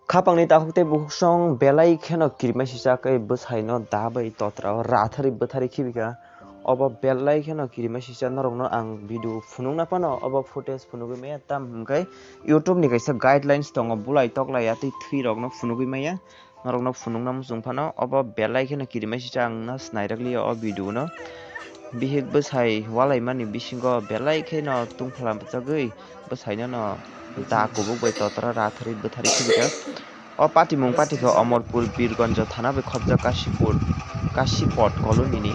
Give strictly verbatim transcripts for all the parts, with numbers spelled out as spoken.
Khapangni takhuk tei bukhuksong belai kheno kirimai sijak, tei bwsaino da bai totra o ratharwi bwtharwi khibikha. Obo belai kheno kirimai sijak, norokno ang video phunukna phano obo footage phunugwi maya, tam hwnkhe YouTube ni kaisa guidelines tongo, bulai toklai ya tei thwirokno phunugwi maya. Norokno phunukna muchung phano obo belai kheno kirimai sijak, ang no snairakliya o video no. Bihik bwsai walaimani bisingo belai kheno tungphla bwchagwi bwsaino no da kubuk bai totra ratharwi bwtharwi khibijak. O patimung patikha Omorpur Birgonjo thana bai khopjak Kashipur, Kashipot colony ni.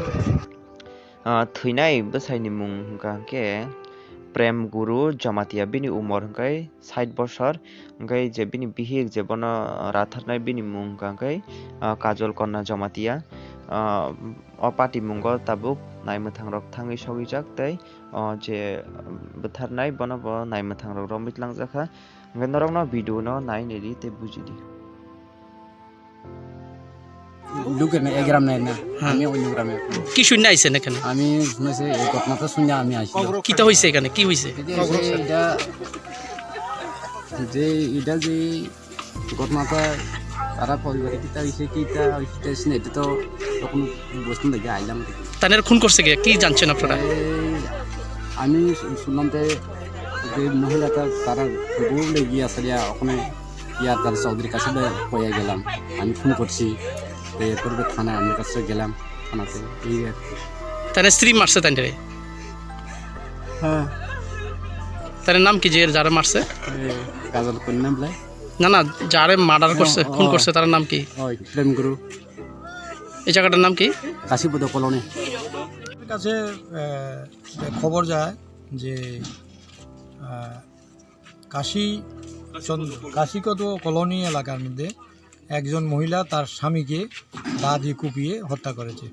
Ah, thwinai bwsaini mung hwnkha khe Prem Guru Jamatia, bini umor hwnkhe sait bosor, hwnkhe je bini bihik je bono ratharnai bini mung hwnkha khe, ah, Kajol Konna Jamatia. Ah, o patimungo tabuk naimwthangrok thangwi sogwijak tei o je bwtharnai bono bo naimwthangrok romwi twlangjakha. Hwnkhe norokno video no nai naidi tei bujidi. লোকের না, এই গ্রাম না, না। হ্যাঁ। আমি অন্য গ্রামে। কি শুনে আইছেন এখানে? আমি শুনেছি এই ঘটনা তো শুনে আমি আসি। কিতা হইছে এখানে? কি হইছে? এই যে, এই যে এটা, যে এটা যে ঘটনাটা তারা পরিবারে কিতা হইছে, কিতা হইছে, এটা শুনে, এটা তো তখন বুঝতে লাগে, আইলাম আর কি। তাদের খুন করছে কে? কি জানছেন আপনারা? এই আমি শু-, শুনলাম যে, যে মহিলাটা তারা বউ লেগে আছে, ইয়া, ওখানে ইয়ার তার চৌধুরীর কাছে কয়ে গেলাম, আমি ফোন করছি, তো এরপরে থানায় আমি কাছে গেলাম, থানাতে এই আর কি। তাহলে স্ত্রী মারছে তাই রে? হ্যাঁ। তার নাম কি, যে যারা মারছে? এ, কাজল কন্যা বলে। না, না, যারে মার্ডার করছে, ও, খুন ও। করছে, তার নাম কি? ওই প্রেম গুরু। এই জায়গাটার নাম কি? কাশীপদ কলোনি। কাছে, এ, যে খবর যায় যে, আহ, কাশী চন্দ্র, কাশীকত কলোনি এলাকার মধ্যে একজন মহিলা তার স্বামীকে দা দিয়ে কুপিয়ে হত্যা করেছে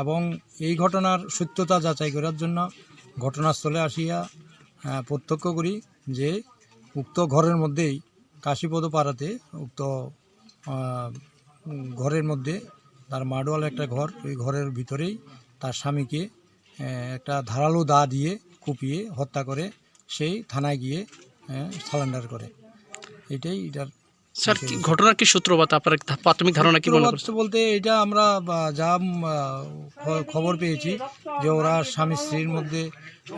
এবং এই ঘটনার সত্যতা যাচাই করার জন্য ঘটনাস্থলে আসিয়া, আহ, প্রত্যক্ষ করি যে উক্ত ঘরের মধ্যেই কাশীপদ পাড়াতে উক্ত, আহ, উম, ঘরের মধ্যে তার মাডোয়াল একটা ঘর, ওই ঘরের ভিতরেই তার স্বামীকে, আহ, একটা ধারালো দা দিয়ে কুপিয়ে হত্যা করে সেই থানায় গিয়ে, আহ, সারেন্ডার করে। এটাই এটার স্যার, কি ঘটনার কি সূত্রপাত? আপনার ধা-, প্রাথমিক ধারণা কি মনে সূত্রপাত করছেন? বলতে এটা আমরা, বা, যা, উম, আহ, খ-, খবর পেয়েছি যে ওরা স্বামী স্ত্রীর মধ্যে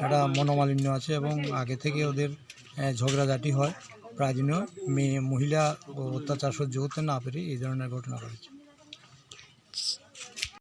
একটা মনোমালিন্য আছে এবং আগে থেকে ওদের, আহ, ঝগড়াঝাটি হয়। প্রায় দিনও মেয়ে, মহিলা অত্যাচার সহ্য করতে না পেরে এই ধরনের ঘটনা ঘটেছে।